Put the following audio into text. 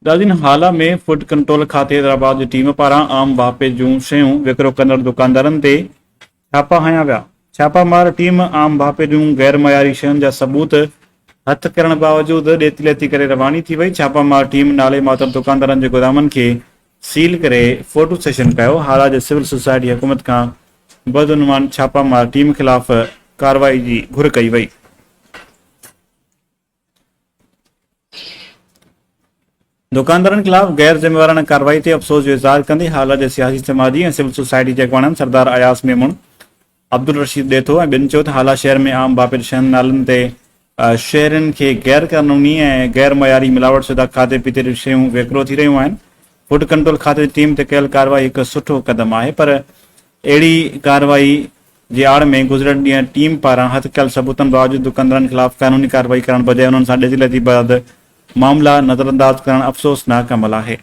ناظرين Hala ۾ food control کاتي حيدرآباد جي ٽيم پاران عام واهپي جون شيون وڪرو ڪندڙ دڪاندارن تي ڇاپا هنيا ويا. ڇاپا مار ٽيم عام واهپي جون غير معياري شين جا ثبوت هٿ ڪرڻ باوجود ڏيتي ليتي ڪري رواني ٿي وئي. ڇاپا مار ٽيم نالي ماتر دڪاندارن جي گودامن کي سيل ڪري فوٽو سيشن ڪيو. هالا جي سول سوسائٽي حڪومت کان بدعنوان ڇاپا مار ٽيم خلاف ڪارروائي جي گهر ڪئي وئي. دڪاندارن خلاف غير ذميواراڻه ڪارروائي تي افسوس جو اظهار ڪندي هالا جي سياسي سماجي ۽ سول سوسائٽي جي اڳواڻن سردار اياز ميمڻ، عبدالرشيد ڏيٿو ۽ ٻين چيو ته هالا شهر ۾ عام واپري شين نالن تي شهرين کي غير قانوني ۽ غير معياري ملاوٽ شده کاڌي پيتي جون شيون وڪرو ٿي رهيون آهن فوڊ ڪنٽرول کاتي جي ٽيم تي ڪيل ڪارروائي هڪ سٺو قدم آهي پر اهڙي ڪارروائي جي آڙ ۾ گذريل ڏينهن ٽيم پاران هٿ ڪيل ثبوتن باوجود دڪاندارن خلاف قانوني ڪارروائي ڪرڻ بجاء انهن سان ڏيتي ليتي بعد معاملا نظرانداز ڪرڻ افسوسناڪ عمل آهي.